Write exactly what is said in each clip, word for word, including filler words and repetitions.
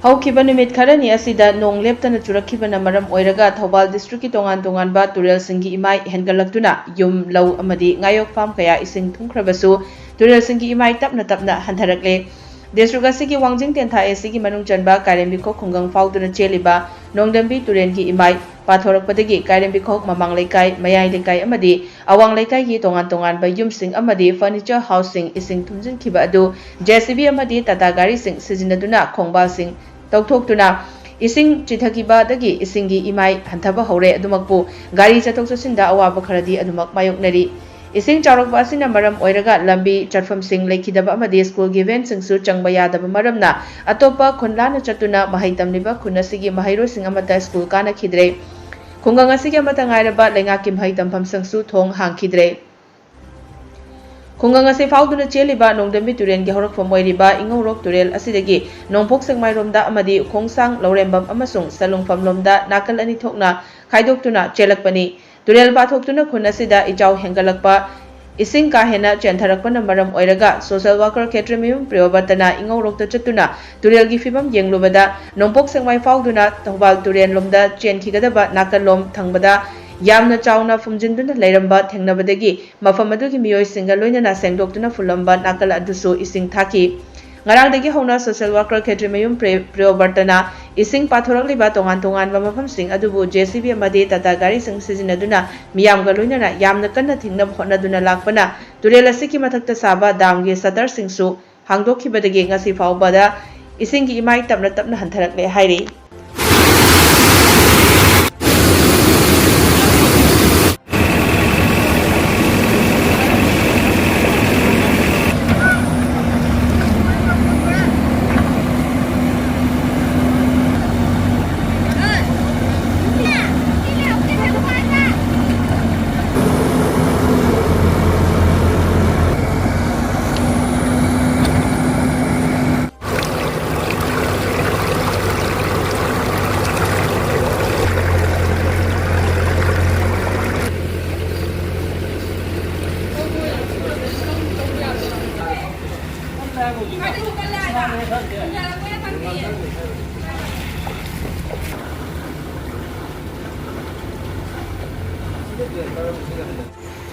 ꯍꯧꯈꯤꯕ ꯅꯨꯃꯤꯠ ꯈꯔꯅꯤ ꯑꯁꯤꯗ ꯅꯣꯡ ꯂꯦꯞꯇꯅ ꯆꯨꯔꯛꯈꯤꯕꯅ ꯃꯔꯝ ꯑꯣꯏꯔꯒ ꯊꯧꯕꯥꯜ district ꯀꯤ ꯇꯣꯉꯥꯟ ꯇꯣꯉꯥꯟꯕ ꯇꯨꯔꯦꯜꯁꯤꯡꯒꯤ ꯏꯃꯥꯏ ꯍꯦꯟꯒꯠꯂꯛꯇꯨꯅ ꯌꯨꯝ, ꯂꯧ ꯑꯃꯗꯤ ꯉꯥꯌꯣꯛ farm ꯀꯌꯥ ꯏꯁꯤꯡ ꯊꯨꯝꯈ꯭ꯔꯕꯁꯨ ꯇꯨꯔꯦꯜꯁꯤꯡꯒꯤ ꯏꯃꯥꯏ ꯇꯞꯅ ꯇꯞꯅ ꯍꯟꯊꯔꯛꯂꯦ꯫ District ꯑꯁꯤꯒꯤ ꯋꯥꯡꯖꯤꯡ ꯇꯦꯟꯊꯥ AC ꯒꯤ ꯃꯅꯨꯡ ꯆꯟꯕ ꯀꯥꯏꯔꯦꯝꯕꯤꯈꯣꯛ ꯈꯨꯡꯒꯪ ꯐꯥꯎꯗꯨꯅ ꯆꯦꯜꯂꯤꯕ ꯅꯣꯡꯗꯝꯕꯤ ꯇꯨꯔꯦꯜꯒꯤ ꯏꯃꯥꯏ ꯄꯥꯊꯣꯔꯛꯄꯗꯒꯤ ꯀꯥꯏꯔꯦꯝꯕꯤꯈꯣꯛ ꯃꯃꯥꯡ ꯂꯩꯀꯥꯏ, ꯃꯌꯥꯏ ꯂꯩꯀꯥꯏ ꯑꯃꯗꯤ ꯑꯋꯥꯡ ꯂꯩꯀꯥꯏꯒꯤ ꯇꯣꯉꯥꯟ ꯇꯣꯉꯥꯟꯕ ꯌꯨꯝꯁꯤꯡ ꯑꯃꯗꯤ furniture house ꯁꯤꯡ ꯏꯁꯤꯡ ꯊꯨꯝꯖꯤꯟꯈꯤꯕ ꯑꯗꯨ JCB ꯑꯃꯗꯤ Tata ꯒꯥꯔꯤꯁꯤꯡ ꯁꯤꯖꯤꯟꯅꯗꯨꯅ ꯈꯣꯡꯕꯥꯜꯁꯤꯡ ꯇꯧꯊꯣꯛꯇꯨꯅ ꯏꯁꯤꯡ ꯆꯤꯊꯈꯤꯕꯗꯒꯤ ꯏꯁꯤꯡꯒꯤ ꯏꯃꯥꯏ ꯍꯟꯊꯕ ꯍꯧꯔꯦ꯫ ꯑꯗꯨꯃꯛꯄꯨ ꯒꯥꯔꯤ ꯆꯠꯊꯣꯛ ꯆꯠꯁꯤꯟꯗ ꯑꯋꯥꯕ ꯈꯔꯗꯤ ꯑꯗꯨꯃꯛ ꯃꯥꯌꯣꯛꯅꯔꯤ꯫ ꯏꯁꯤꯡ ꯆꯥꯎꯔꯛꯄ ꯑꯁꯤꯅ ꯃꯔꯝ ꯑꯣꯏꯔꯒ ꯂꯝꯕꯤ ꯆꯠꯐꯝꯁꯤꯡ ꯂꯩꯈꯤꯗꯕ ꯑꯃꯗꯤ school ꯒꯤ van ꯁꯤꯡꯁꯨ ꯆꯪꯕ ꯌꯥꯗꯕ ꯃꯔꯝꯅ ꯑꯇꯣꯞꯄ ꯈꯨꯟ ꯂꯥꯟꯅ ꯆꯠꯇꯨꯅ ꯃꯍꯩ ꯇꯝꯂꯤꯕ ꯈꯨꯟ ꯑꯁꯤꯒꯤ ꯃꯍꯩꯔꯣꯏꯁꯤꯡ ꯑꯃꯠꯇ school ꯀꯥꯅꯈꯤꯗ꯭ꯔꯦ꯫ ꯈꯨꯡꯒꯪ ꯑꯁꯤꯒꯤ ꯑꯃꯠꯇ ꯉꯥꯏꯔꯕ ꯂꯩꯉꯥꯛꯀꯤ ꯃꯍꯩ ꯇꯝꯐꯝꯁꯤꯡꯁꯨ ꯊꯣꯡ ꯍꯥꯡꯈꯤꯗ꯭ꯔꯦ꯫ ꯈꯨꯡꯒꯪ ꯑꯁꯤ ꯐꯥꯎꯗꯨꯅ ꯆꯦꯜꯂꯤꯕ ꯅꯣꯡꯗꯝꯕꯤ ꯇꯨꯔꯦꯜꯒꯤ ꯍꯧꯔꯛꯐꯝ ꯑꯣꯏꯔꯤꯕ ꯏꯉꯧꯔꯣꯛ ꯇꯨꯔꯦꯜ ꯑꯁꯤꯗꯒꯤ ꯅꯣꯡꯄꯣꯛ ꯁꯦꯛꯃꯥꯏꯔꯣꯝꯗ ꯑꯃꯗꯤ ꯎꯈꯣꯡꯁꯥꯡ ꯂꯧꯔꯦꯝꯕꯝ ꯑꯃꯁꯨꯡ ꯁꯂꯨꯡꯐꯝ ꯂꯣꯝꯗ ꯅꯥꯀꯜ ꯑꯅꯤ ꯊꯣꯛꯅ ꯈꯥꯏꯗꯣꯛꯇꯨꯅ ꯆꯦꯜꯂꯛꯄꯅꯤ꯫ ꯇꯨꯔꯦꯜ ꯄꯥꯊꯣꯛꯇꯨꯅ ꯈꯨꯟ ꯑꯁꯤꯗ ꯏꯆꯥꯎ ꯍꯦꯟꯒꯠꯂꯛꯄ, ꯏꯁꯤꯡ ꯀꯥ ꯍꯦꯟꯅ ꯆꯦꯟꯊꯔꯛꯄꯅ ꯃꯔꯝ ꯑꯣꯏꯔꯒ social worker ꯈꯦꯇ꯭ꯔꯤꯃꯌꯨꯝ ꯄ꯭ꯔꯤꯌꯣꯕꯔꯇꯅ ꯏꯉꯧꯔꯣꯛꯇ ꯆꯠꯇꯨꯅ ꯇꯨꯔꯦꯜꯒꯤ ꯐꯤꯕꯝ ꯌꯦꯡꯂꯨꯕꯗ ꯅꯣꯡꯄꯣꯛ ꯁꯦꯛꯃꯥꯏ ꯐꯥꯎꯗꯨꯅ ꯊꯧꯕꯥꯜ ꯇꯨꯔꯦꯜ ꯂꯣꯝꯗ ꯆꯦꯟꯈꯤꯒꯗꯕ ꯅꯥꯀꯜꯂꯣꯝ ꯊꯪꯕꯗ ꯌꯥꯝꯅ ꯆꯥꯎꯅ ꯐꯨꯝꯖꯤꯟꯗꯨꯅ ꯂꯩꯔꯝꯕ ꯊꯦꯡꯅꯕꯗꯒꯤ ꯃꯐꯝ ꯑꯗꯨꯒꯤ ꯃꯤꯑꯣꯏꯁꯤꯡꯒ ꯂꯣꯏꯅꯅ ꯁꯦꯡꯗꯣꯛꯇꯨꯅ ꯐꯨꯜꯂꯝꯕ ꯅꯥꯀꯜ ꯑꯗꯨꯁꯨ ꯏꯁꯤꯡ ꯊꯥꯈꯤ꯫ ꯉꯔꯥꯡꯗꯒꯤ ꯍꯧꯅ social worker ꯈꯦꯇ꯭ꯔꯤꯃꯌꯨꯝ ꯄ꯭ꯔꯦ-, ꯄ꯭ꯔꯤꯌꯣꯕꯔꯇꯅ ꯏꯁꯤꯡ ꯄꯥꯊꯣꯔꯛꯂꯤꯕ ꯇꯣꯉꯥꯟ ꯇꯣꯉꯥꯟꯕ ꯃꯐꯝꯁꯤꯡ ꯑꯗꯨꯕꯨ JCB ꯑꯃꯗꯤ Tata ꯒꯥꯔꯤꯁꯤꯡ ꯁꯤꯖꯤꯟꯅꯗꯨꯅ ꯃꯤꯌꯥꯝꯒ ꯂꯣꯏꯅꯅ ꯌꯥꯝꯅ ꯀꯟꯅ ꯊꯤꯡꯅꯕ ꯍꯣꯠꯅꯗꯨꯅ ꯂꯥꯛꯄꯅ ꯇꯨꯔꯦꯜ ꯑꯁꯤꯒꯤ ꯃꯊꯛꯇ ꯁꯥꯕ dam ꯒꯤ shutter ꯁꯤꯡꯁꯨ ꯍꯥꯡꯗꯣꯛꯈꯤꯕꯗꯒꯤ ꯉꯁꯤ ꯐꯥꯎꯕꯗ ꯏꯁꯤꯡꯒꯤ ꯏꯃꯥꯏ ꯇꯞꯅ ꯇꯞꯅ ꯍꯟꯊꯔꯛꯂꯦ ꯍꯥꯏꯔꯤ꯫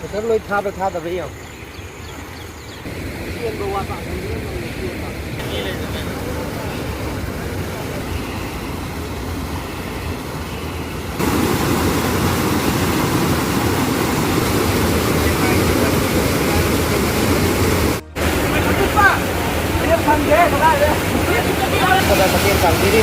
ꯁꯇꯔ ꯂꯣꯏ ꯊꯥꯕ꯭ꯔꯥ ꯊꯥꯗꯕ꯭ꯔꯥ ꯌꯦꯡꯉꯣ꯫ ꯆꯦꯟꯕ ꯋꯥꯠꯄ, ꯑꯁꯣꯝꯗꯅ ꯅꯧꯅ ꯆꯦꯟꯕ꯫ ꯈꯔ ꯃꯇꯦꯡ ꯄꯥꯡꯕꯤꯔꯤ꯫